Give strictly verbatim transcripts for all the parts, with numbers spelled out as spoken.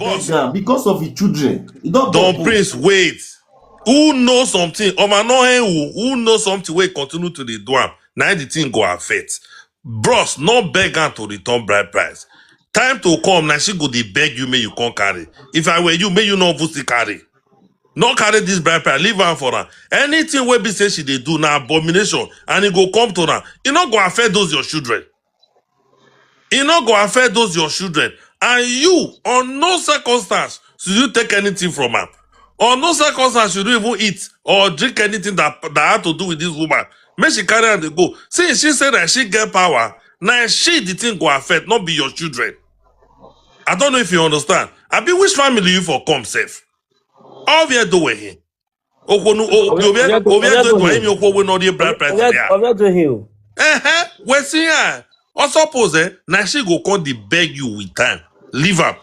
Boss, because of his children. Don Prince, wait. Who know something? Oma no hen who, who know something wey continue to dey do am? Na the thing go affect. Bros, no beg am to return bride price. Time to come, na she go dey beg you make you come carry. If I were you, make you no even still carry. No carry this bride price, leave am for am. Anything wey be say she dey do na abomination, and e go come to am. E no go affect those your children. E no go affect those your children. And you, on no circumstance should you take anything from am. On no circumstance should you even eat or drink anything that that had to do with this woman. Make she carry am dey go. Since she say that she get power, na she the thing go affect, not be your children. I don't know if you understand. Abi which family you for come sef? All we do with him. Okwonu, o- Obi- Obi- Obi- Obi- Obi- Obi- Obi- Okwo wey no dey bride price there. Obi- Obi- Obi- Eh, eh, we see her. Also pose, eh, na she go come dey beg you with time. Leave am.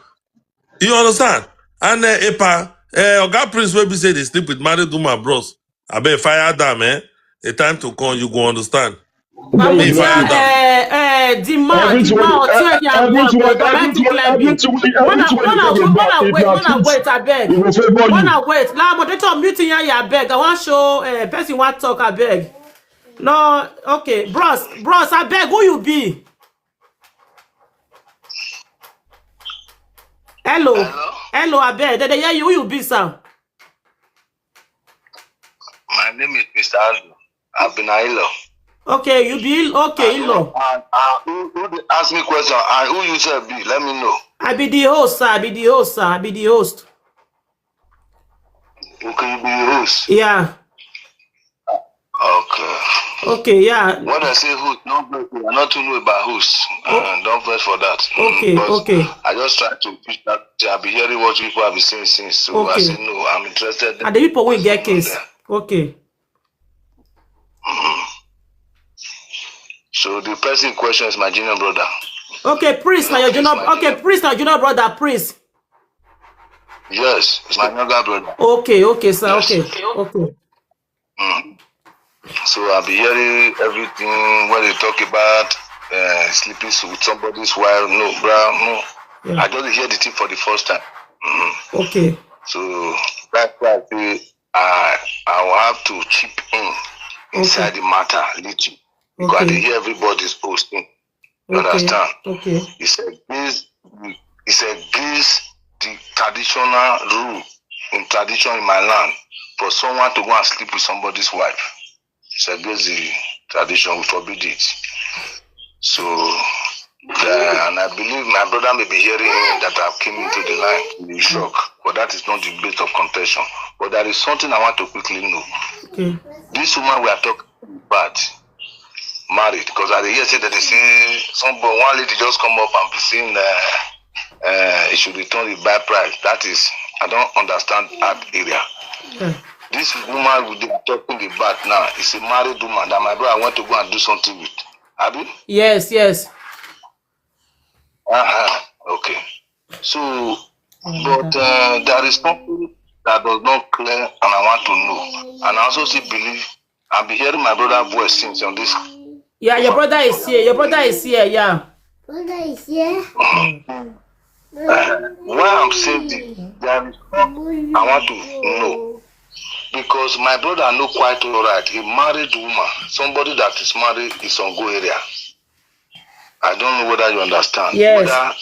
You understand? And uh, Epa, uh, Oga Prince wey be say dey sleep with married woman, bros. Abeg fire down, eh? A time to come, you go understand. But we If I see, don't- eh, eh, the man, the man, Otu Enya, abeg, abeg, make you clear me. When I, when I, when I wait, when I wait, abeg. When I wait, la moderator mute Enya, abeg. I wan show eh, person wan talk, abeg. No, okay, bros, bros, abeg, who you be? Hello, hello, abeg. They dey hear you. Who you be, sir? My name is Mister Andrew. I've been a Ilo. Okay, you be Il- okay, Ilo. And, and who, who dey ask me question and who you sef be? Let me know. I be the host, sir. I be the host, sir. I be the host. Okay, you be the host. Yeah. Okay. Okay, yeah. When I say host, no vex, I not too know about host. Uh, don't vex for that. Okay, but okay. I just try to push that. I be hearing what people have been saying since, so I say no. I'm interested. And the people will get case. Okay. So the person in question is my junior brother. Okay, Prince, now your junior. Okay, Prince, now junior brother, Prince. Yes, it's my younger brother. Okay, okay, sir. Yes. Okay, okay. Mm. So I'll be hearing everything when they talk about uh, sleeping with somebody's wife. No, bro, no. Yeah. I just hear the thing for the first time. Mm. Okay. So that's why I say I I will have to chip in inside okay. the matter little because okay. I hear everybody's posting. You okay. understand? Okay. It's against it's against the traditional rule in tradition in my land for someone to go and sleep with somebody's wife. It's against the tradition. We forbid it. So, uh, and I believe my brother may be hearing that I came into the line in shock, but that is not the base of contention. But there is something I want to quickly know. Okay. This woman we are talking about, married, because I hear say that they say some one lady just come up and be saying uh, uh, it should return the buy price. That is, I don't understand that area. Yeah. This woman we dey talking about now is a married woman that my brother went to go and do something with. Abi? Yes, yes. Uh-huh. Okay. So, but uh, there is something that does not clear, and I want to know. And I also still believe I've been hearing my brother voice since on this. Yeah, your brother is here. Your brother is here. Yeah. Brother is here. Why I'm saying this, there is something I want to know because my brother know quite all right. A married woman, somebody that is married is on go area. I don't know whether you understand. Yes. Whether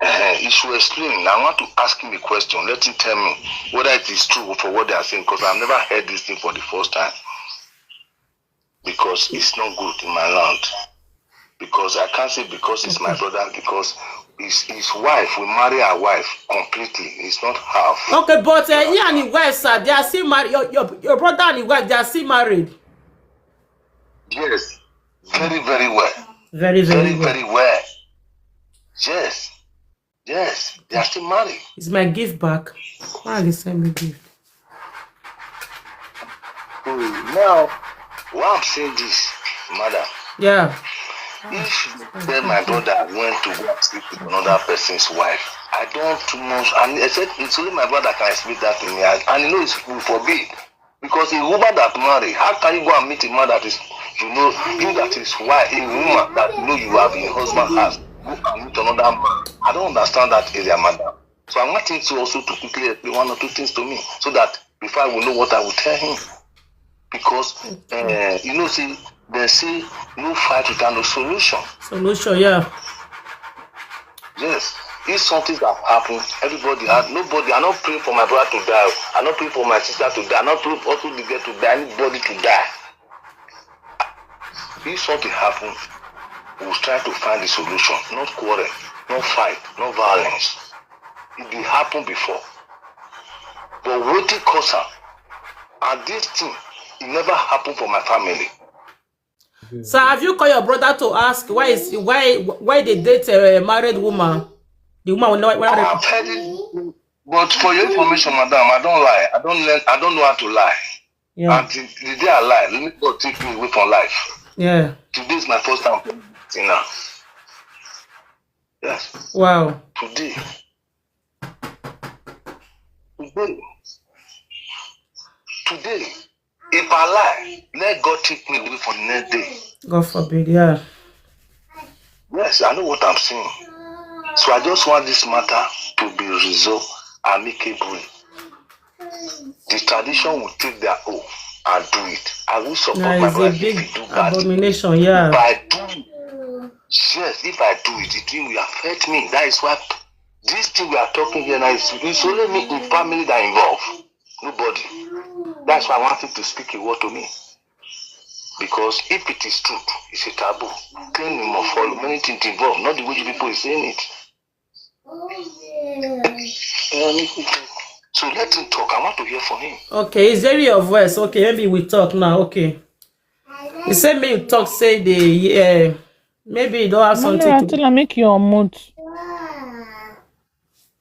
uh, he should explain. I want to ask him a question. Let him tell me whether it is true for what they are saying because I've never heard this thing for the first time. Because it's not good in my land. Because I can't say because it's my brother, because his, his wife, we marry our wife completely. It's not half. Okay, but uh, he and his wife, sir, they are still married. Your, your, your brother and his wife, they are still married. Yes, very, very well. Very, very, very well. Very well. Yes. Yes, they are still married. Is my gift back? Why are they send me gift? So now, why I'm saying this, madam? Yeah. If you tell my brother I went to go and sleep with another person's wife, I don't too much. And I said it's only my brother can explain that to me. And, and you know it's forbid. Because a woman that marry, how can you go and meet a man that is, you know, you that is why a woman that you know you have in your husband house, go and meet another man. I don't understand that area, madam. So I want him to also to quickly explain one or two things to me so that before I will know what I will tell him. Because uh, you know, see, they say no fight without no solution. Solution, yeah. Yes, if something that happen, everybody had nobody. I not praying for my brother to die. I not praying for my sister to die. I not praying also the girl to die. Anybody to die. If something happen, we will try to find the solution. Not quarrel, not fight, not violence. It did happen before. But wetin cause am? And this thing, it never happened for my family. So have you called your brother to ask why is why why they date a married woman? The woman will never. I've heard it, but for your information, madam, I don't lie. I don't learn. I don't know how to lie. Yeah. And the, the day I lie, let me God take me away from life. Yeah. Today is my first time. You know. Yes. Wow. Today. Today. Today. If I lie, let God take me away from the next day. God forbid. Yeah. Yes, I know what I'm saying. So I just want this matter to be resolved amicably. The tradition will take their own and do it. I will support That my is a brother if big he do bad. Abomination. Yeah. If I do it, yes, if I do it, the thing will affect me. That is why this thing we are talking here now is it's only me in family that involved. Nobody. That's why I want him to speak a word to me. Because if it is truth, it's a taboo. Claim him or follow. Many things involved, not the way you people is saying it. So let him talk. I want to hear from him. Okay, is there your voice? Okay, maybe we talk now. Okay. He said me talk say the yeah. Maybe you don't have something Mama, to tell her make you unmute.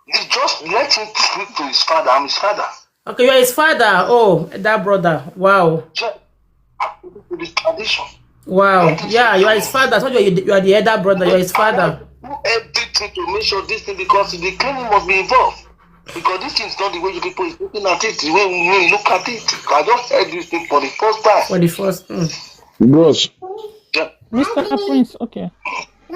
He just let him speak to his father. I'm his father. Okay, you're his father. Oh, that brother. Wow. Just according to the tradition. Wow. Yeah, you are his father. So you are, you are the elder brother. You are his father. Do everything to make sure this thing because the claim must be involved. Because this thing is not the way you people is looking at it, the way we look at it. I just heard this thing for the first time. For the first. Mm. Bros, Yeah. Mister Prince, okay.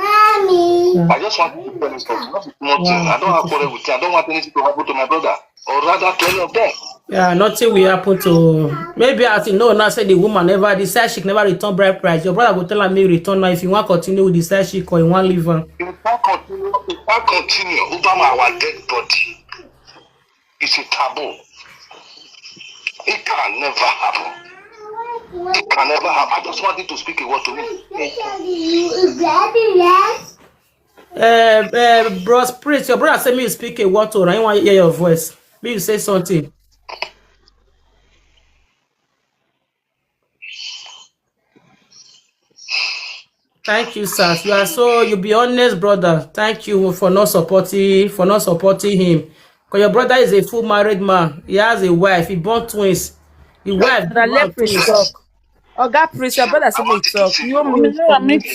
I just want to tell you something. Not a small thing. I don't have quarrel with you. I don't want anything to happen to my brother. Or rather to any of them. Yeah, nothing will happen to maybe as you know now say the woman never the side chick never return bride price. Your brother go tell her me return now if you want continue with the side chick or you want leave her. If I continue, if I continue over my our dead body, it's a taboo. It can never happen. It can never happen. I just wanted to speak a word to me. Uh, uh, Bros Prince, your brother say me you speak a word to her. I want to hear your voice. Me you say something. Thank you, sir. You are so you be honest, brother. Thank you for not supporting for not supporting him. Because your brother is a full married man. He has a wife. He born twins. The wife Brother, born let Prince twins. Talk. Oga Prince, your brother say make talk. You want me Mama, make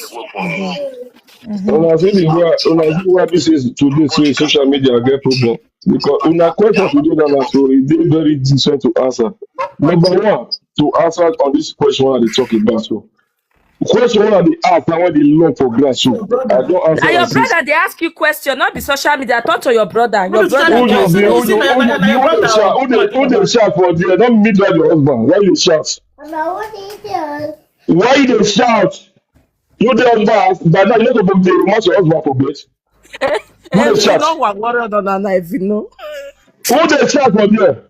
una see the way una see why this is today say social media get problem because una question today na na so e dey very different to answer. Number one, to answer on this question wey I dey talk about so question wey I dey ask na wey dey long for ground so I don answer And your am since. Brother, they ask you question, not be social media. Talk to your brother. Your Not social brother. Who media. you be? You Who see you my who you brother, be? my Who dey brother. shout? Who dey who dey shout for there? Don't meet that your husband. Why you shout? Why you dey shout? You dey husband by now you no suppose dey romance your husband for bed. Who dey Every shout? No one worry on that knife, you know. Who dey shout for there?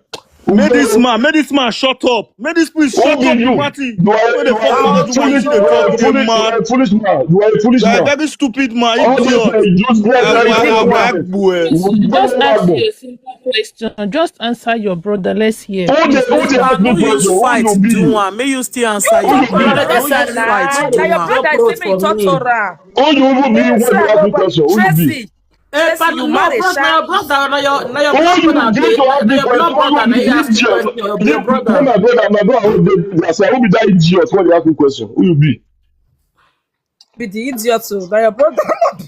Make this man, make this man shut up. Make this priest Who shut be up. You? Party. You are, Wey dey you come are out a do foolish, wetin dey you are talk, a you foolish, you mad. are a foolish man. You are a foolish You are a man. very stupid man, All this idiot. uh, useless Awa- everything awa wey happen. agbo, eh. You will Just never ask happen. you a simple question. Just answer your brother. Let's hear. Who dey who dey ask me No use question? Who fight you be? do am. Make you still answer Who your you be? brother. No use Answer fight na. do Na your am. brother say make you talk to her. Who you even be when you ask me question? Who you be? Tracy, Eh, Tracy, pardon, you no, marry bros, na sha. Your brother, na your, na your Who blood you brother, give to na ask me your question? blood Who brother, na you you be ask me idiot? question, your You blood be brother. my brother, my brother. Who dey? That's why who be that idiot when they ask me question? Who you be? Be the idiot too. Na your brother.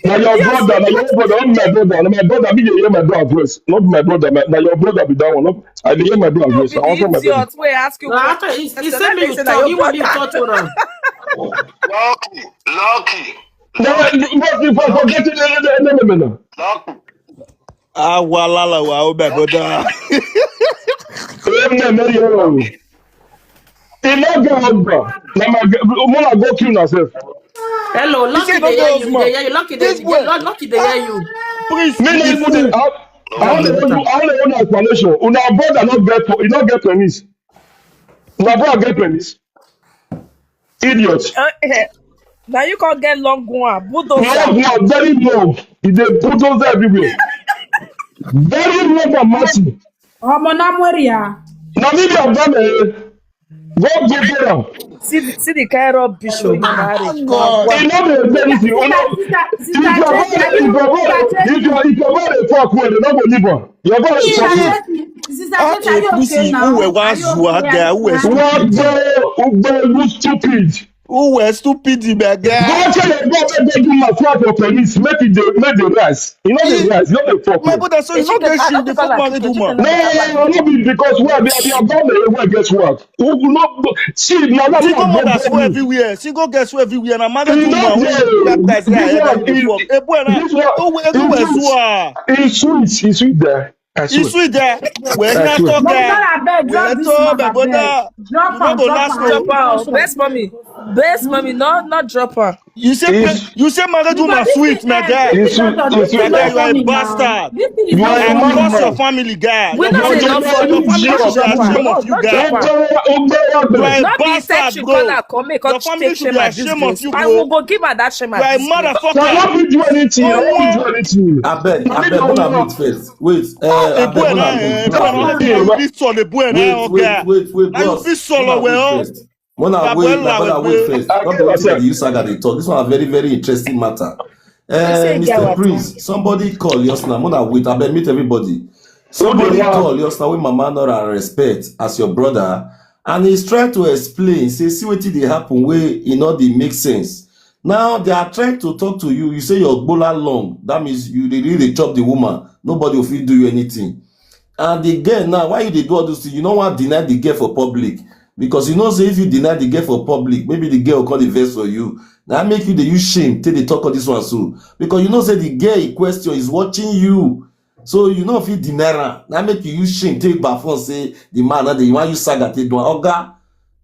Na your brother, na your brother, not my brother, na my brother. Me dey hear my brother voice, not my brother. Na, na your brother be that one. Not, I dey hear my brother No, voice. be I answer the my brother. Idiot wey ask you Na question. after he, he So say that me means you say na talk, your he want me brother. Talk to am. Lucky, lucky. No, but you for forget it. No, no, no, no, no. Awalala wa o my brother. Amen, Mary, oh. He no get husband. Na my girl, Mona go kill herself. Hello, lucky say dey no hear get you. husband. Dey hear you. Lucky dey This dey boy. Lu- lucky dey hear you. Please, Me no please. Even dey. I, I only want you. I only want explanation. Una brother no get. He no get penis. Una brother get penis. Idiot. Uh, eh, now you can't get long one. Bulldozer. Long one, very long. He dey bulldoze everywhere. Very long and massive. Ọmọ Namweria. Na me be Obama. Go go go down. See, the- see the kind of bishop marriage. God. He no dey do anything. You know, if your brother, if your brother, if your if your brother dey fuck well, they no go leave am. Your brother dey fuck well. Sister Ah, Tete, are you pussy. okay now? Who were was you out there? Who were What the? Ugbe, you stupid. Who were stupid, my guy? Go tell your brother make you must work for police. Make it dey make the rice. You know the rice. You know the fuck. My brother, so you no get shit. The fuck married woman. No, no, no, no, no, be because where be be about the way guess what? Who no see now that Single mothers go everywhere. Single girls go everywhere. Na married You woman know wey the- black guys this get one head and dey is- fuck. Ebu ena. this one Ebu ebu is- ezuwa. It's sweet. It's sweet there. I swear. Isu there. Where na That's talk No, there. I beg, Where drop this to man, my I brother? beg. Drop You no am, go drop last am. long. Drop her. Best mommy. Best mommy. No, not drop her. You say It's- pe- you say married woman This sweet, thing, my eh, guy. this It's thing sweet. not- It's this sweet. thing My not guy, you are a funny now. bastard. This thing is You not are a funny. And you lost your madman. family should be ashamed of you, guy. Ugbe, ugbe, ugbe. You are a Not be said bastard, she bro. call her come make her Your family take should shame be and ashamed of disgrace. You, I bro. will go give her that shame You are a and disgrace. I motherfucker. won't be do anything. I won't be do anything. I beg, I beg, Mona, wait first. Wait, uh, I beg, Ebu Mona, ena. wait, Mona, wait, Ebu ena. Fit solve ebu ena. wait, Okay. wait, wait, wait, Now you bros. fit solve Mona, well. wait first. Mona, wait, my brother, wait first. I Not get the wetin myself. the user got dey talk. This one a very, very interesting matter. Uh, Say get Mister water. Prince, somebody call just now. Mona, wait, I beg meet everybody. Somebody Hold on. Call just now with my man or I respect as your brother, and he's trying to explain. Say, see wetin dey happen wey e no dey make sense. Now they are trying to talk to you. You say your gbola long. That means you dey really chop the woman. Nobody will fit do you anything. And the girl now, why you dey do all those things? You no wan deny the girl for public because you know say if you deny the girl for public, maybe the girl will come dey vex for you. Now make you dey use shame take dey talk all this one so because you know say the girl in question is watching you. So you no fit deny am. Now make you use shame take baffon say the man na dey wan use saga take do am. Oga,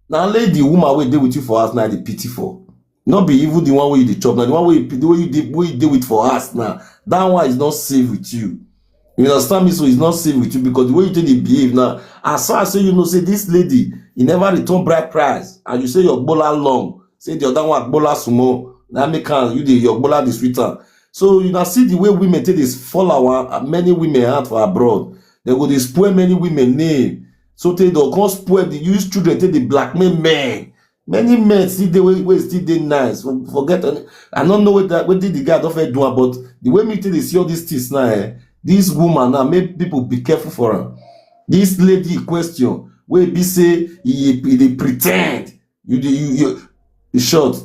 na only the woman wey dey with you for house na I dey pity for. No be even the one wey you dey chop, na the one wey you the way you dey wey you dey with for house now. That one is not safe with you. You understand me? So it's not safe with you because the way you take dey behave now, as far as say you know say this lady, e never return bride price, and you say your gbola long, say the other one gbola small, na make am you dey your gbola dey sweet am. So you na see the way women take dey fall our many women hand for abroad. They go dey spoil many women name. So take dey come spoil the use children take dey blackmail men. Many men still dey wey wey still dey nice. For- Forget any- I no know what that what did the guy don fit do am, but the way me take dey see all these things now, eh, this woman now make people be careful for am. This lady in question wey be say e e dey pretend. You dey you you in short,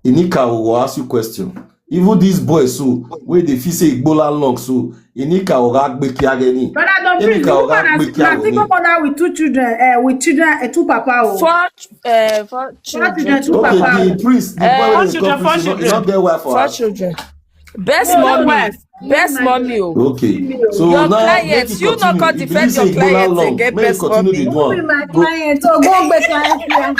Inika will ask you question. Even this boy so wey dey feel say igbola long so Inika oga gbe kia geni. Brother Don Prince, the Inika oga woman gbe has kia na single geni. Mother with two children, uh, with children, uh, two papa. Oh. Four, uh, four Four children, children. Two Okay, papa. The prince, the Eh, boy four wey dey children, come four prison, no- e children. No get wife for Four house. Children. Best No, no mommy. Wife. Best mommy. Oh. Okay, so Your now clients, make you you no come continue. If you defend say your igbola clients long, again, make you best continue mommy. dey do Who be am. My client, oh, go back client here.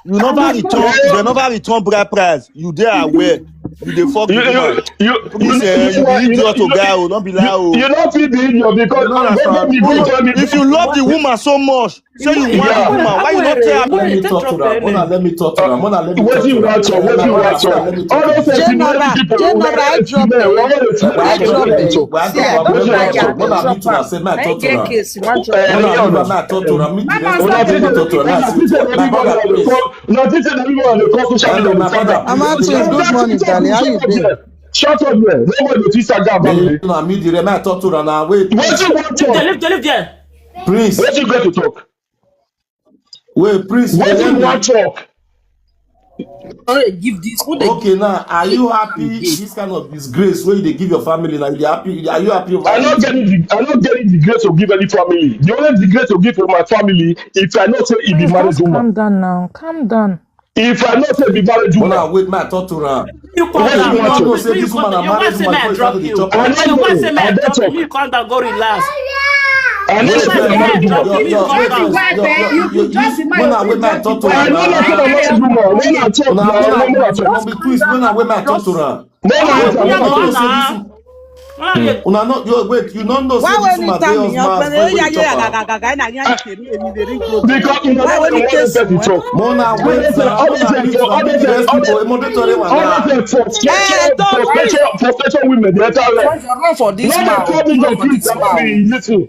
You never return. You never return bride price. You dey aware. You dey fuck You the you woman. you you Please, eh, you be idiot to guy. Oh, not be lie. Oh. You no fit be idiot because You no understand. If you tell me If you love the woman so much, say you want the Yeah. Woman, why you not tell Let me her? Talk to her. Mona, let me talk to her. Mona, let me talk Wetin to you her. want to? Wetin you want to? All those things you know people. General, general, I drop them. See, I don't like Mona, I drop her. Say make I talk to her. Case, you want Mona, drop. leave her, make I talk to her. Make the rest of Una the think people talk to her. una think say na people wey dey come una think say na people wey dey come social media dey find am. Amatrix, good morning, darling. How you dey? Shut up there. Nobody dey twist am down back there. Na me the rest, make I talk to her now. Wait, Wetin you wan They talk? live, they live there. Prince. Wetin you get to talk? Wait, Prince. Wetin you wan talk? Who dey give this? Who dey Okay, now are you happy? This kind of disgrace wey you dey give your family now, you dey happy? Are you happy over I no it? get the I no get the grace to give any family. The only the grace to give to my family if I know say e be Prince, married just woman. Calm down now. Calm down. If I know say be married When woman, I wait, my talk to her. You come What do down. you want No, to no, say you this come woman down. a You want married say woman may I before drop you you. chop I her. don't You want know. say may I I don't drop talk. you. You come down, go relax. I know You say want be say may I married drop woman. you. You Just come the down. wife, eh? You just the When I wait, my talk to I her. know nothing about married woman. When I talk Una now, una when I talk. Mommy, please, when I wait, my talk to her. No, no, Come I here, talk. come down. Come here. Una no, you wait, you don't know Why say this when woman it tell dey me your smart friend? before Oh you yeah, dey yeah, chop gaga, her. gaga, gaga, na yan kiri emi dey ring road. Because you know Why what when you it want tells to me? talk. Mona, wait Because now. All Mona, those wait things, now. all Make those the things, rest all people. those Emo dey tell you Eh, wala. don't frustration, please. frustration, frustration women dey enter less. Run for this No man. dey tell me Run your for kids this that will man. be little.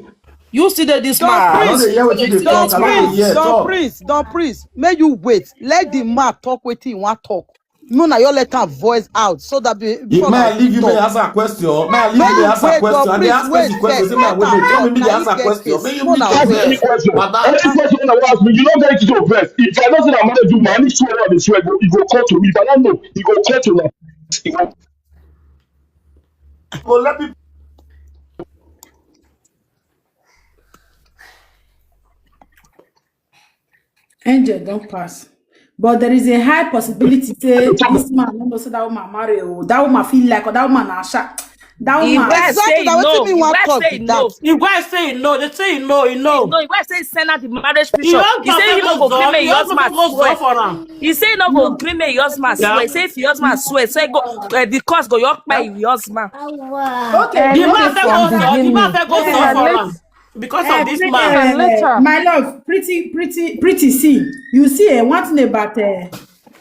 You see that this Don't man. I don't please. dey hear wetin you dey Don't talk. I don't dey please. hear Don't talk. Please. Don't please. May you wait. Let the man talk wetin he want talk. No, na your let am voice out so that be, You, before may na I leave you? May I talk. Ask a question? May I leave May you? May you I ask a wait, question? but I dey please ask wait person question. first. Say may I Let wait. Wait. Tell am me, talk. make I Na ask a you get question. case. Make you No, make na it Ask wait. any first. question. Madam. Any question I ask me, you don't get it to vex. If I know say I'm married woman, I need swear, I dey swear. Go, you go call to me. If I don't know, you go call to me. You go Go let people. Angel don pass. But there is a high possibility say this man no know say that woman marry o. That woman feel like, or that woman na sha. That He woman. wife say Exactly. he Now no. wetin me He want wife talk say be he no. that. He go say no. They say he no. He He no. no. He wife say he send out the marriage He picture. don't He say he no go go gree go. make He your don't husband go go swear. for am. He say he no go No. gree make your husband Yeah. swear. He say if your husband swear, so he go, uh, the course go your kpai your husband. Okay, The make man it say from go suffer. The beginning. Man say go Eh, suffer let am because Eh, of this pretty, man. eh, my love, pretty, pretty, pretty. See, you see, eh, one thing about eh,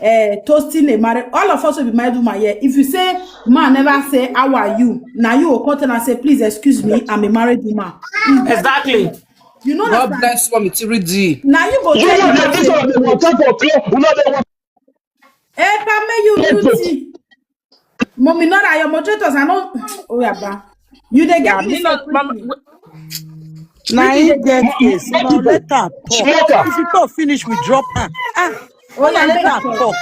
eh, toasting a married. All of us will be married woman here. If you say man never say how are you, now you will come tell and say please excuse me, I'm a married woman. Exactly. You know God that. Bless you, Mommy Tiri D. Now you go You tell know you that this say one dey waka for club. You know they want Epa, may you to beauty. Mommy, not that your moderators are not. Oh yeah, ba. You dey Yeah, get me this not. Mama, quickly. w- Na Pretty he dey get Ma- case. ma- No, people, let her talk. smoker. If you talk finish, we drop her. Ah, Oh una yeah, let let her her talk.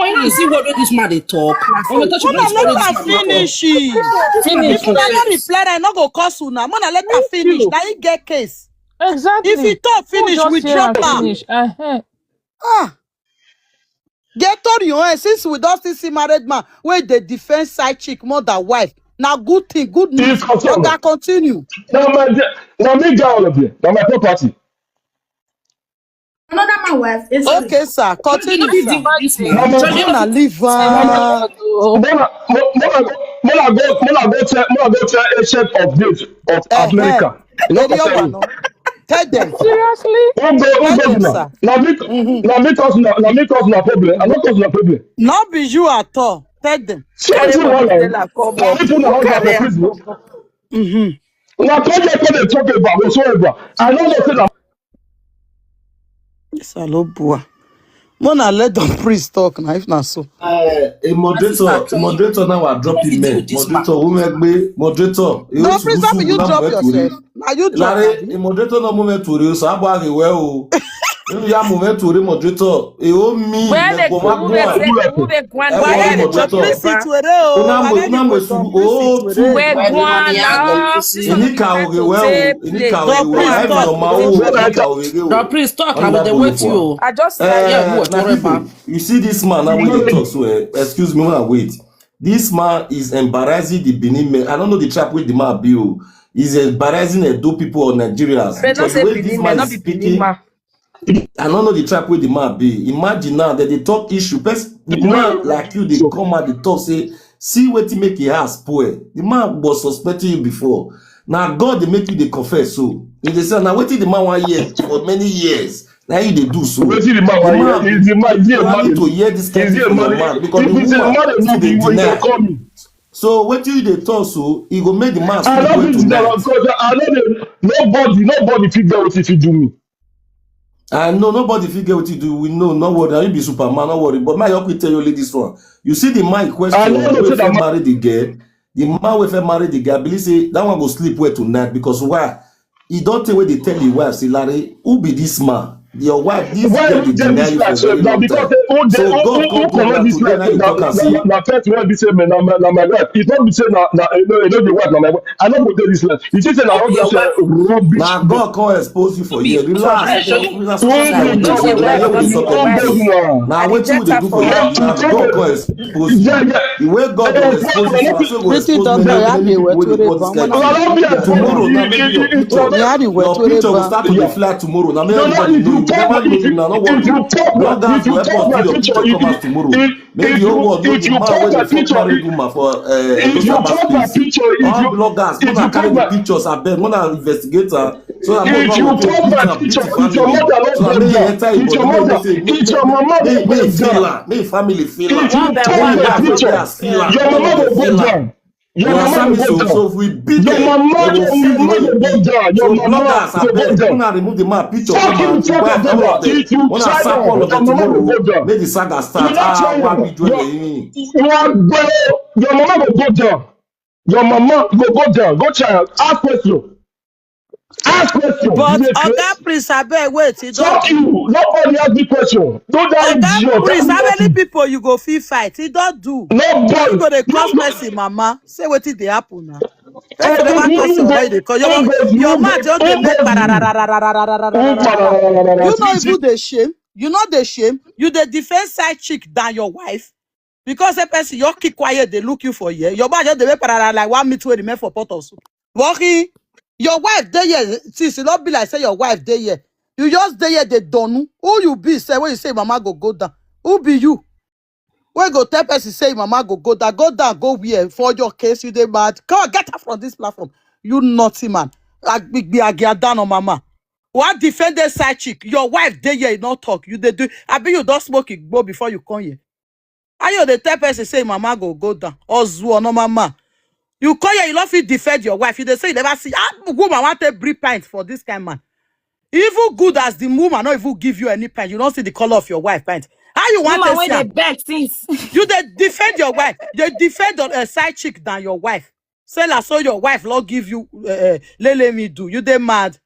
When you see what this man dey talk, when we touch Una this let this her man dey talk. Finish. Finish. If una no reply, I no go cause una. Una let her finish. Na he get case. Exactly. If he talk Who finish, we just hear am drop her. Finish? Uh-huh. Ah, get tori your own. Since we don still see married man wey dey defend side chick more than wife, na good thing, good news. It's awesome. Oga, continue. Now my, now me get all of you. Now my property. Another man wife. Yes, sir. Okay, sir. Continue, sir. This man. Mama, Una leave am. Mona, Mona, Mona, Mona go, Mona go tell, Mona go tell ancient update of Eh, eh. America. You know Eri what I'm Owa, saying? No. Tell them. Seriously? Who go, who Tell go them, now? Sir. Now me, now me cause now, now me cause na problem. I no cause na problem. Not be you at all. Tell them. See what you want now? Some people now hang out for prison. Mm-hmm. Now come here, come dey talk about whatsoever. I no know say na Yes, I love Bua. Mona, let the priest talk now, if not so. Uh, a moderator, a moderator now. I drop him man. Moderator, woman, moderator. No, priest, how you drop yourself? Now you drop. Larry, a moderator no movement to real. So how about the well? You have movement to the moderator. A own me. Where they go? Who they say? Who they go? Where they drop Priest, yourself? It's were o. Where go on now? Inika oge well. Inika oge well. Inika oge well. Please talk. I will dey wait you. I just uh, yeah, you see this man now wey dey talk so, eh, excuse me, when I wait. This man is embarrassing the Benin men. I don't know the trap with the man be o. He's embarrassing Edo people or Nigerians. Because the way this man is speaking, I don't know the trap with the man be. Imagine now that they talk issue. Person, the man like you, they come out, they talk, say, see wetin make your house spoil. The man was suspecting you before. Now God, they make you the confess. So if they say, now wetin the man want here for many years, now you they do so. Wetin the man want here? The man, the man need to hear this kind of thing from the man because the woman still dey deny. So wetin you dey talk so, e go make the man still go to that. I no dey, nobody, nobody fit get wetin fit do me. I know nobody fit get wetin do. We know, no worry. Now you be Superman, no worry. But my uncle tell you only this one. You see the man in question wey fit marry the girl. The man wey fit marry the girl, I believe say that one go sleep well tonight because why? He don't tell wey they tell him wife say, Larry, who be this man? Your wife, this girl dey deny you for very long time. Who dey, So who, God who, come who put collect life this today, life? now you Na, talk na, and na, say, na, na person wey be say, "Man, na, na, na my wife." It's not be say na, na, eh, no, eh, no be wife, na my wife. I no go take this life. You think say na all Okay, your this uh, wife. rubbish? Now God come expose you for here. Relax. Pressure. Relax. Who Relax. be God Relax. wey Relax. come Relax. humble una? Now what you dey do for Who here? to Now come God come dey, expose you. yeah, yeah. The way God Eh, go expose you, eh, so go Wetin expose doctor many, ya many dey people wear wey dey to call this rape kind am? thing. Ola, no be Tomorrow, now make your picture, Ìyá dey wear your to rape picture go am. start to dey fly tomorrow. Now make No, no, everybody if know you you. Never talk, know if you. you, Now no if worry. you talk, if Bloggers you go help talk us my do your picture, picture if come out you, tomorrow. if, Make if the whole you, world know if the you man talk wey my dey fuck picture, married if, woman for uh, if you Edosa talk my space. picture, if All you, bloggers, if una you carry talk the my, pictures. I beg, una investigate am. So that if God you go take talk beat my am, beat picture, the if your family. mother So no that go make he down, enter him if your body, make mother, he say, if your mama no make, go make he feel down, am, make him family feel am. if you One by talk one, my that picture, protest. Feel am, your make mama he go feel go am. Down. Your Una mama sami go so, go down. So if we beat Your them, mama, they will your feel the mama way go they go feel. Down. Your So mama bloggers, I go go beg, down. una remove the man picture. Fuck him, fuck all of them. All of them. Una sample all of them tomorrow. Make the saga start. Ah, why we do it? Your mama go go down. Your mama go go down. Go try am. Ask question. Ask question. But Oga Prince, abeg wait. E don fuck you. Nobody ask me question. No that idiot. Oga Prince, how many people you go fit fight? E don do. Nobody. You go dey cross person mama. Say wetin dey happen now. Person never talk say why you dey call. Your, your mouth just dey make parararararararararara. You no even dey shame. You no dey shame. You dey defend side chick than your wife. Because a person your keep quiet, they look you for here. Your mouth just dey make pararara like one meat wey remain for pot of soup. Worry. Your wife dey here since e no be like say your wife dey here. You just dey here dey donu. Who you be say when you say mama go go down? Who be you? Wey go tell person say mama go go down, go down, go where? For your case, you dey mad. Come on, get her from this platform. You naughty man. Agbigbi agia down on mama. What defend the side chick? Your wife dey here, e no talk. You dey do. Abi you don smoke igbo before you come here? How you dey tell person say mama go go down? Ozuo, no mama. You come here, you no fit defend your wife. You dey say you never see. How woman wan take bring pint for this kind man? Even good as the woman no even give you any pint. You don't see the color of your wife pint. How you want Woman to wey see dey am? Beg since. You dey defend your wife. You dey defend a side chick than your wife. Say na so your wife no give you uh, lele me do. You dey mad.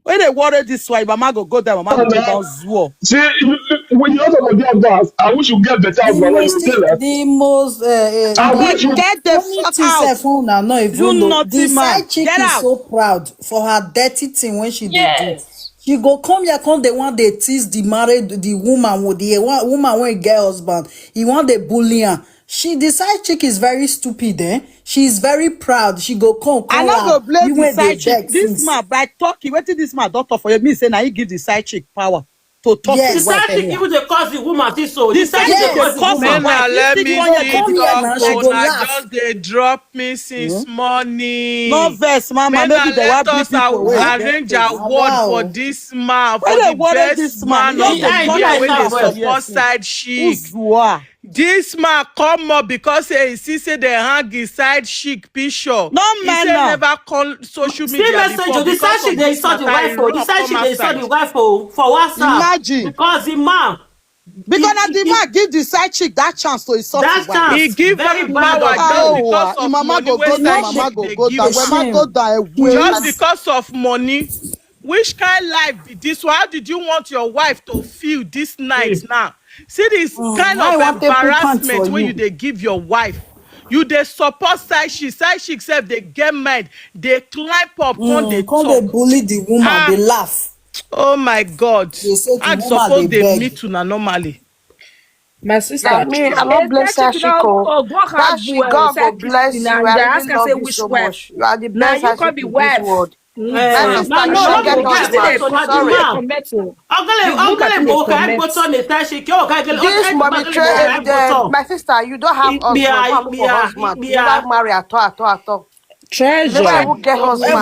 When they worry this way, mama go go down, mama go go down, zuo. See, you, you, when you also go get that, I wish you get better The husband when you most, tell her. The most uh, I uh, wish you Get the funny fuck thing out. Sef, una no even You know. naughty The man. Side chick Get is out. So proud for her dirty thing when she dey do. Yes. She go come here, come dey wan dey tease the married, the woman with the one, woman wey get husband. He wan dey bully am. She, the side chick is very stupid, eh? She is very proud. She go come I call no go her. blame You the wey dey side chick. Beg This since. Man, by talking, wetin this man don talk for you? Me say na he give the side chick power to talk to Yes. the The wife side chick anyhow. Even dey cause the woman this so. The The side side chick chick dey dey cause the cause the woman. wife. Let If me the When one you give come here now, talk she o. go Na laugh. just dey drop me since Hmm? morning. No vex, mama. Men Maybe na the one let bring us people away. arrange our word for Wow. this man, When for they the worry best this man, man you of know the they I come year like wey to dey that this word. of your support thing. Side chick. Uzua. This man come up because say he see say they hang his side chick picture. No He man say now. Never call social Still media message before you. The side because chick of dey this insult the matter. Wife He for the run side come chick dey insult the outside. Wife for for WhatsApp. Imagine. Because the man Because na the man give the side chick that chance to insult That his wife. chance. He give Very am bad power of just Oh, him. Because uh, of mama money go wey go down, side mama chick go dey go give down. When woman. mama go down, eh, wait. Just because of money. Which kind life be this one? How did you want your wife to feel this night now? See this Mm, kind why of you want to put pants embarrassment for When you you? Dey give your wife. You dey support side chick. Side chick sef dey get mind. Dey climb up, come dey Mm, come dey talk. Bully the woman, Ah, dey laugh. Oh my God. Dey say the I woman suppose dey dey beg. Meet una normally. My sister, That me, I love bless her, she go. That she God go bless you. I really love you so much. You are the best her she in this world. My sister, you don't get husband. Sorry. This mommy train evidence. My sister, you don't have husband. You never look for husband. You never marry at all, at all, at all. Treasure. Never even get husband.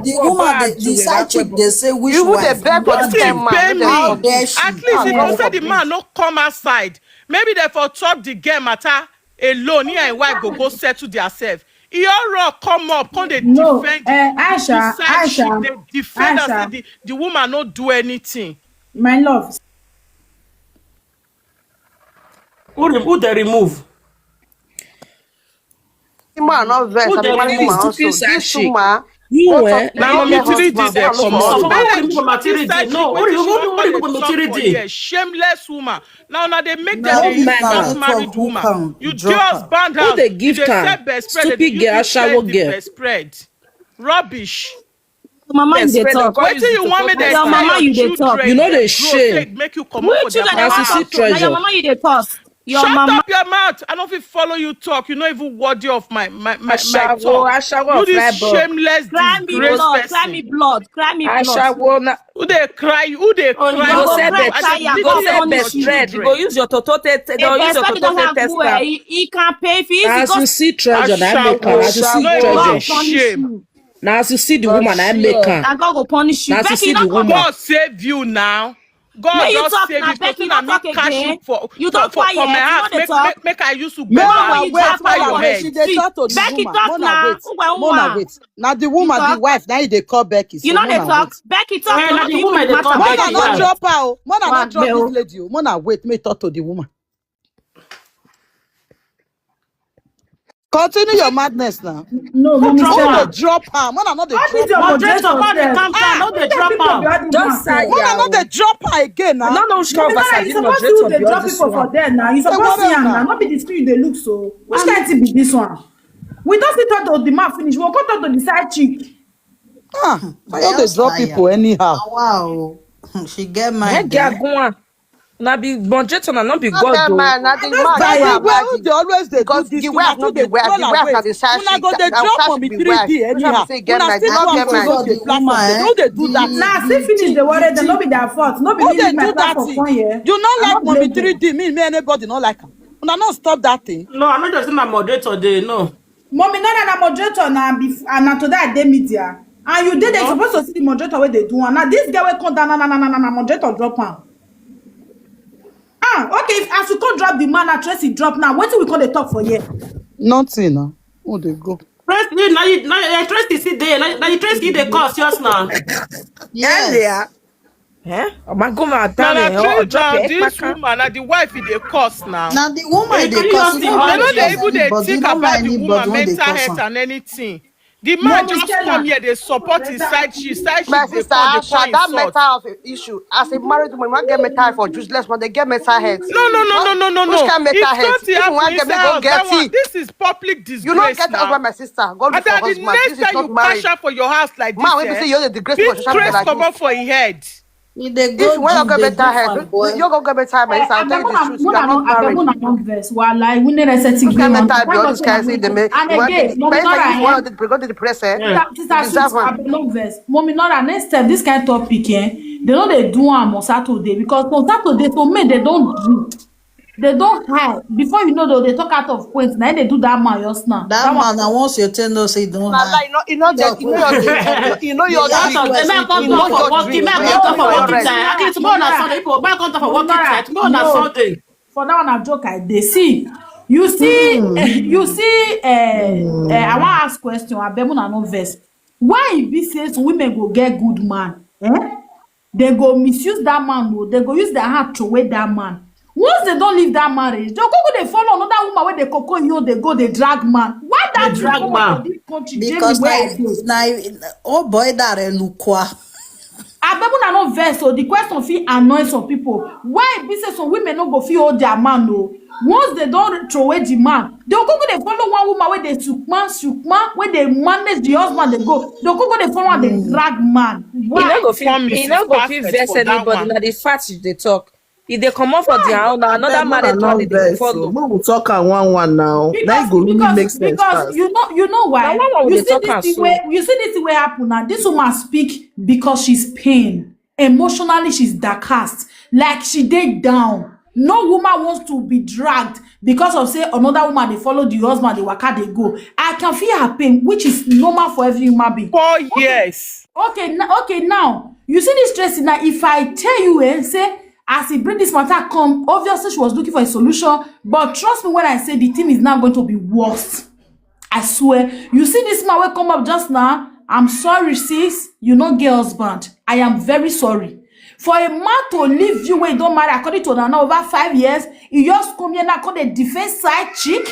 The woman, the, the side chick, they say which wife? Even they beg for this kind man. How dare she? At least if you say the man no come outside, maybe they for talk the girl matter alone. He and his wife go go settle theirself. He all run come up, come dey defend the side chick, dey defend her, say the, the woman no do anything. My love. Who, re- who they remove? The man not vex. Who I be they married remove? Woman also. This woman, You Go eh? talk. Now, Now, no you get three D husband. They Go and look come for out. Some husband. people dey put for Inside maturity. chicken, No, what what do do you you want what do me you to put talk for maturity? here? Shameless woman. Now, now they make No them Now dey this man. man insult dey married talk who woman. can You drop just am. band Who house. They You give dey sell her? best spread. They Stupid use girl, you sell ashawo the girl. Best spread. Rubbish. Mama, you dey Spread talk. because Wetin you want me dey dey Your sell mama, your you dey talk. children? You know They they grow, shame. They make you come up for their Which children As dey you papa. see talk to? Now your treasure. Mama, you dey talk. Your Shut mama. Up your mouth. I don't feel follow you talk. You know even worthy of my my my, my Ashawo, talk. ashawo You of this fly boy. Shameless, Cry me blood. Cry me disgraceful. Blood. Cry me blood. Ashawo na. Who they cry? Who they Oh, cry? you Go go sell cry, best. tire. You God go sell punish best you. spread. You go Children. Use your toto. Te- A They'll use your person toto don't te- have test go. am. He, he can pay if he is As you God. See treasure, now make her. As you see Ashawo. Treasure, No, God even punish shame. You. Now as you see the God woman, I make shield. Her. And God go punish you. Now as you Becky, See not the talk. Woman. God save you now. God May you just talk save now, you. So Becky, na not me talk catch you again. For You for don't for, for my quiet. You know house. they Make talk. make make I use to go Mona, back. Mona, wait, cover Mona, your wait. Head. She dey talk to the Becky, woman. Talk Mona, now. Wait. Ugwa, Mona, Ugwa. Wait. Now the woman, the wife, now they call Becky. So you know Mona, they talk. Wait. Becky, talk. Eh, now the woman they call Becky. Mona, not drop her. Oh. Mona, not drop this lady. Oh. Mona, wait. May talk to the woman. Continue your madness now. No, no, no. Drop her. Mona, not the drop her. Moderator, come down. No, they drop her. Just say Mona, not the drop her again now. No, no, which kind of you supposed to dey drop people for there now. You supposed to see am now. Not be the screen they look so. Which kind thing be this one? We don't see talk to the man finish. We go talk to the side chick. Ah, I know they drop people anyhow. Wow, she get mad. Hey, girl, go on. Na be moderator, na not be God though. Man, na the man. Where they always dey do this thing. The way I know the way, the way I the side. Una go dey drop on me three D anyhow. Una still come to the platform. They no dey do that. Now still finish the worry. They no be their fault. No be me leave my platform come here. You no like mommy three D. Me, me anybody no like am. Una no stop that thing. No, I no just say na moderator dey no. Mommy, no, na na moderator na bef- and na today I dey media. And you dey there supposed to see the moderator wey dey do am. Now this girl wey come down na na na na na na moderator drop am. Ah, okay. If as you come drop the man, na Tracy drop now. Wetin we come dey talk for here? Nothing now. Who dey go? Tracy, now you now you Tracy sit there. Now now you Tracy dey cause yours now. Yes. Earlier. Eh? Oh my God, my Now na darling, oh, true drop now. Your This kpaka. Woman na the wife e dey cause now. Now the woman e dey cause. They no dey even dey think about the woman mental health and anything. The man just come here, they support his side chick. Side chick dey come dey point insult. That mental health issue. As a married woman, you wan get mental health for useless man. They get mental health. No, no, no, no, no, no, no. Which kind mental health? If something happen inside house, that one, this is public disgrace. You no get husband, my sister. Go look for husband. This is not marriage. Cash out for your house like this. Man, wey be say you dey disgrace for social media like this. Beat trace comot for him head. If you wan go get better health, you go get better health. I'll tell you the truth. You are not married. Una don vex. Wallahi, we need a setting. This kind of mental be all this kind of thing they make. And again, Mommy Nora, eh? Sister, sister, abeg no vex. Mommy Nora, next time this kind of topic, eh? They no dey do am on Saturday because on Saturday, so me they don't do. They don't hide. Before you know, they talk out of points. Now they do that man just now. That man, na once you tell no say don't hide. You know, you know your drink. You know your drink. They come talk for working. They come talk for working. Actually, tomorrow na Sunday. People, why come talk for working? Tomorrow na Sunday. For that one, I joke. I dey see. You see, you see. Uh, uh, I want ask question. I bet una no vex. Why e be say some women go get good man? Eh? They go misuse that man o. They go use their hand throw away that man. Once they don't leave that marriage, they go go dey follow another woman wey dey cocoa you, they go dey drag man. Why that drag man for this country? Because like na oh boy that lukwa. Abeg una no vex o. The question fit annoy some people. Why e be say some women no go fit hold their man o? Once they don throw away the man, they go go dey follow one woman wey dey sukman sukman, wey dey manage the husband dey go. They go go dey follow am dey drag man. Why? E no go fit, e no go fit vex anybody. Na the fact you dey talk. If they comot for their own, na another married one dey follow. Make we talk am one one now. Na e go really make sense pass. Because you know, you know why? Na one one we dey talk am so. You see this thing wey happen now. This woman speak because she's pain. Emotionally, she's downcast. Like she dey down. No woman wants to be dragged because of say another woman dey follow the husband, dey waka dey go. I can feel her pain, which is normal for every human being. Four years. Okay, okay, now you see this Tracy. Now, if I tell you, eh, say as he bring this matter come, obviously she was looking for a solution. But trust me when I say the thing is now going to be worse. I swear. You see this man wey come up just now? I'm sorry, sis. You no get husband. I am very sorry. For a man to leave you wey you don marry, according to una now, over five years, he just come here now, come dey defend side chick.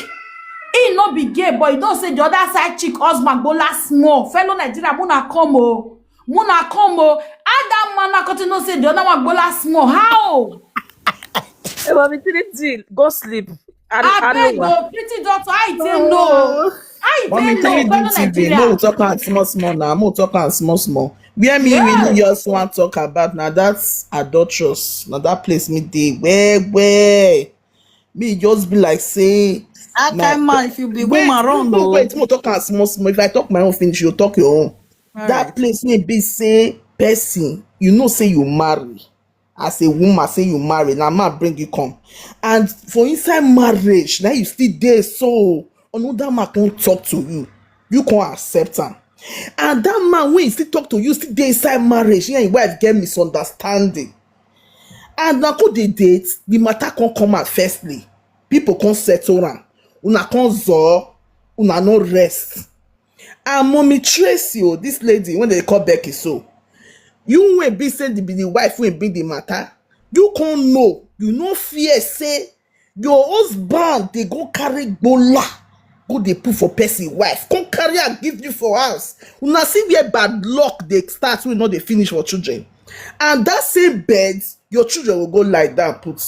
He no be gay, but you don't say the other side chick husband go last small. Fellow Nigeria, muna come o. Muna come o. How that man now continue say the other one go last small? How? Hey, Mommy Trinity, go sleep. Are, are Abeg you wa- o, pretty doctor, how you take know? How you Mommy take know? Trinity, Fellow T V. Nigeria. Mo talk am small small now. Mo talk am small small. Where me Yeah. really just want talk about now, that's adulterous. Now that place me dey where where me just be like say That na kind man, if you be wait, woman, run wait, o. wait, mo talk am small small. If I talk my own finish, you talk your own. All That right. Place may be say person, you know say you marry. As a woman, say you marry, now man bring you come. And for inside marriage, now you still there, so another man can't talk to you. You can't accept am. And that man, when he still talk to you, still dey inside marriage, he and his wife get misunderstanding. And now could they date, the matter can't come out firstly. People can't settle am. Una can't zo, una no rest. And Mommy Tracy, oh, this lady, when they call Becky, so you will be say the, the wife will be the matter. You can't know. You no fear say your husband they go carry gbola, go they put for person wife, come carry and give you for house. Una see where bad luck they start, we know they finish for children. And that same bed, your children will go lie down put.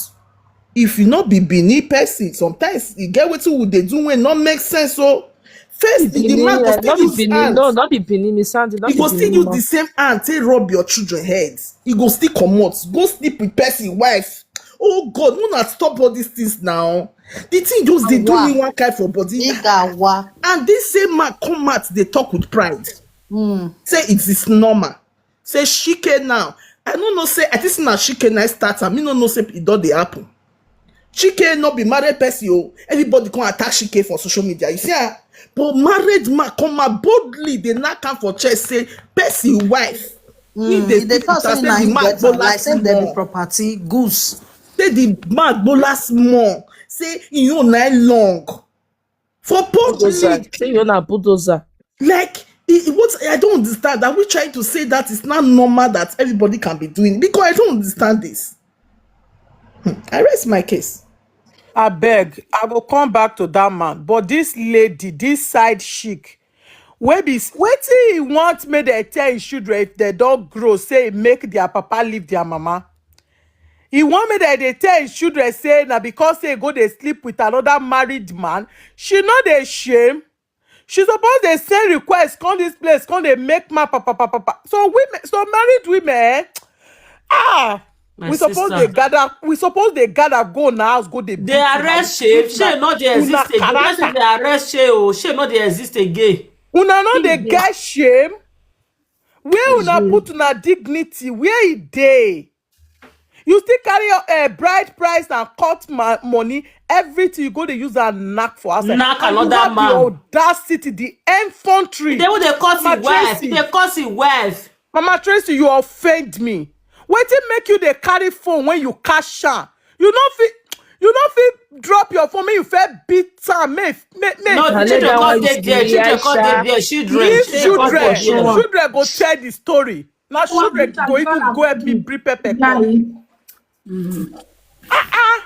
If you not be Benin person, sometimes you get wetin we dey do when not make sense. So first, the Benin, man go eh, still not be use Benin, hand. No, not be Benin, Miss Sandy, not He be go still Benin, use ma. The same hand take rub your children head. He go still comot, go sleep with person wife. Oh God, no na stop all these things now. The thing just they do me one kind for body. Igawa. And this same man come out, they talk with pride. Mm. Say it is normal. Say Shike now. I don't know say I think na Shike now start am. Me no know say it don dey happen. Shike no be married person o. Everybody come attack Shike for social media. You see, ah, but married man come out boldly. They knock am for chest say person wife. Mm. If they talk say na him get am, like say dem be property goose. Say the man go last more. Say you know na long for Bulldozer. public. Say you na bulldozer. Like, it, it- what I don't understand. Are we trying to say that it's not normal that everybody can be doing? Because I don't understand this. Hmm, I rest my case. I beg, I go come back to that man. But this lady, this side chick, wey be s- wetin he want make dem tell his children if they don't grow, say make their papa leave their mama. He want make dem dey tell his children say na because say go dey sleep with another married man. She no dey shame. She suppose dey send request come this place, come dey make ma papa papa papa. So women, so married women, eh, ah, My we suppose sister. Dey gather. We suppose dey gather go na house go dey. They arrest shame. Shame not dey exist again. Person dey arrest shame. Oh, shame not dey exist again. Una no dey get shame. Where una put una dignity? Where e dey? You still carry your uh, bride price and cut ma- money. Everything you go dey use and knock for outside. Knock And you another have man. The audacity, the infantry. They will dey curse Mama his wife. Tracy. They curse his wife. Mama Tracy, you offend me. Wetin make you dey carry phone when you catch am? You no fit, you no fit drop your phone. Make you fit beat am. Make, make, make. No, Na children legal come one dey is there. the Children come dey Aisha. there. Children. Leave Children come children. dey there. Children go tell the story. Now children go even go help me bring pepper come.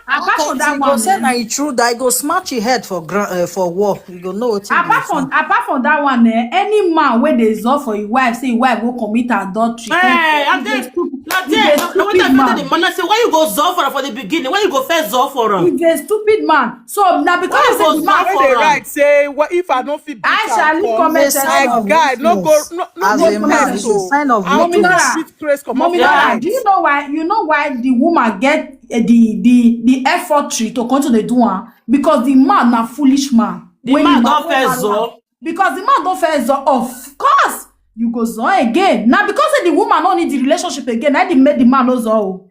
Apart from that You go one, say eh, na e true that I go smash your head for ground uh, for wall. You go know what you apart from apart from that one, eh, any man wey dey zor for his wife, say his wife go commit adultery. Hey, He's I'm a there. stupid, Not he's there. a What stupid I tell man. The man, I say, why you go zor for her for the beginning? Why you go first zor for her? He's a stupid man. So now because Why I say go the man zor When they for her? Write say what if I don't fit beat I am shall come? Comment It's a sign section. of Guy, no go, weakness. No, no As go a man, vex it's a o. Sign of How to weakness. beat craze come off Mommy your Dora, head? Do you know why? You know why the woman get eh, the the the effort to continue to do am? Because the man na foolish man. The When man the don man first zor. Because the man don first zor. Of course, you go zor again. Now because say the woman no need the relationship again, na dey make the man no zor o.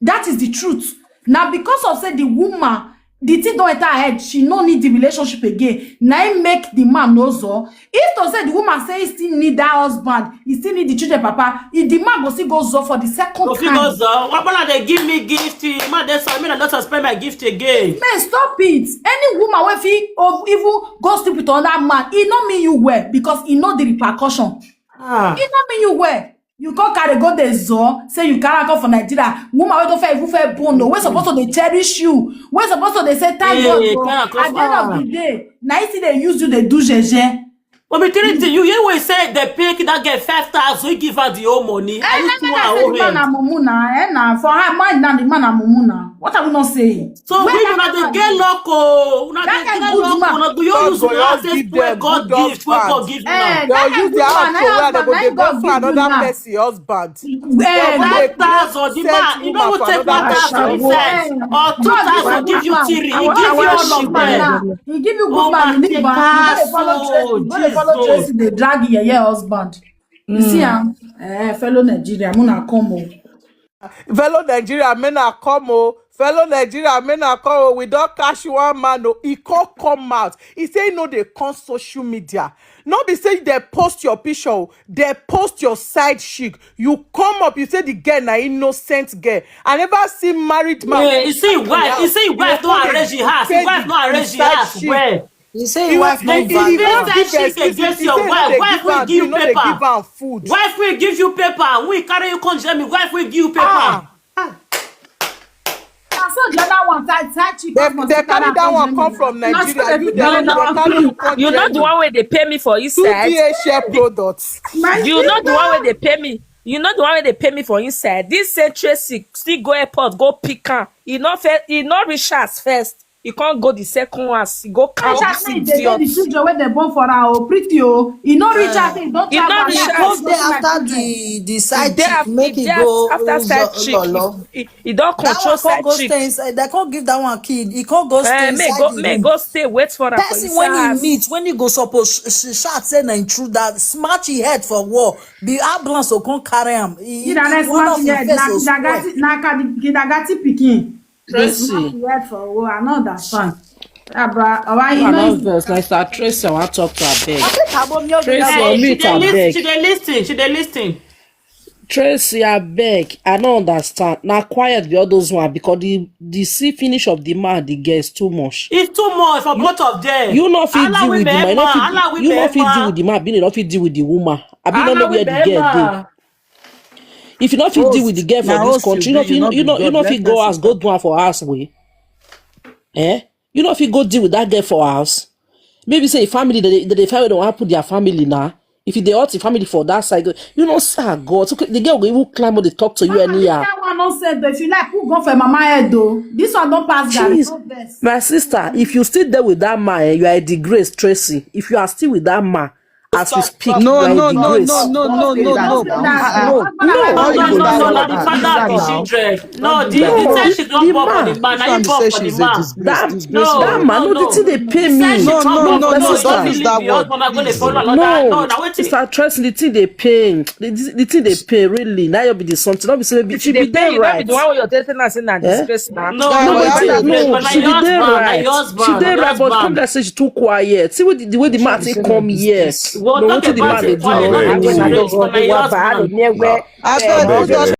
That is the truth. Now because of say the woman, the thing don enter her head, she no need the relationship again. Na im make the man no zor. If to say the woman say he still need that husband, he still need the children papa, if the man go still go zor for the second Go fit time. Go zor. What about they give me gift? Man, that's why me I not spend my gift again. Man, stop it. Any woman wey fit o- even go sleep with another man, e no mean you well because e know the repercussion. Ah. E no mean you well. You come carry go dey zor, say you carry am come for Nigeria. Woman wey don fair, even fair born, no, wey suppose to dey cherish you, wey suppose to dey say thank God. Hey, o. At the end of the day, na he still dey use you dey do jeje. But be three thing, you hear wey say they pay that girl five thousand, he give her the whole money. Eh, and you two are owing. Man na mumu na, eh, na for her mind na the man na mumu na. What are we not saying? So we una dey get luck o, una dey get luck o, una go use una access wey God give, wey God give una. They'll use their hand to where they go dey go for another person husband. Five thousand, the man, he no go take one thousand inside, or two thousand, give you three, he give you all of them. He give you good man, you need man. You no dey follow Tracy, you no dey follow Tracy, dey drag your, your husband. You see am? Eh, fellow Nigeria, una come o. Fellow Nigeria, men are come o. Fellow Nigeria, men are come o. We don catch one man o. He come come out. He say he no dey come social media. No be say they post your picture o. They post your side chick. You come up, you say the girl na innocent girl. I never see married man. Yeah, you see wife, you see wife no arrange the house. Wife no arrange the house well. He say him wife no value am. He say say she against your wife. Wife will give you paper. Wife will give you paper. We carry you come Germany. Wife will give you paper. Ah. Na so the other one side, side chick. They, they carry that one come from Nigeria. You, they, they carry you come. You know the one wey dey pay me for inside. Two D H L products. You know the one wey dey pay me. You know the one wey dey pay me for inside. This same Tracy still go airport, go pick am. He no fe-, he no reach house first. He can't go the second house. He go count this idiot. The children wey they born for her o, pretty o. He no reach house. He don't travel. He come dey after the, the side chick, make he go after side chick. He, he, he don't control side chick. They can't give that one key. He can't go stay inside the room. May go stay, wait for her. Person when he meet, when he go suppose sh-, sh-, shout say na intruder, smash his head for wall. The ambulance go come carry am. He, he, one of his face go spoil. Na kidagati, na kidagati pikin. Tracy. Not yet for who, I no understand. Abra, why you no know? Vex, na Sister Tracy, I wan talk to, abeg. Tracy, unmute, abeg. She dey listen, she dey listen. Tracy, abeg, I no understand. Na quiet be all those one because the, the see finish of the man, the girl is too much. It's too much for both of them. You no fit deal with the man. You no fit deal with the man. Abi you no know where the girl dey. If you no fit deal with the girl for this country, you no fit, you no, you no fit go house, go do am for house way. Eh? You no fit go deal with that girl for house. Maybe say family, they, they, they find where they want to put their family now. If you dey hurt the family for that side, you know, sir, God, so the girl go even climb up, dey talk to you anyhow. That one no said, but if you like, who go for mama head though? This one don't pass that. My sister, if you still there with that man, eh, you are a disgrace, Tracy. If you are still with that man, as we speak, no, no, no, no, no, no, no, no. No, no, no, no, no, the father of the children. No, the, the time she don't born for the man, na him born for the man. That man, no, the thing dey pain me. No, no, no, no, no, don't believe the husband, I go dey follow another. No, na wetin? Sister Tracy, the thing dey pain. The, the, the thing dey pain, really. Now you be the something. No be say maybe she be there, right? The one wey you're telling us in that disgrace now. No, no, she be there, right? She dey right, but come there say she too quiet. See what the, the way the man take come here. No, wetin the man dey do? Abeg,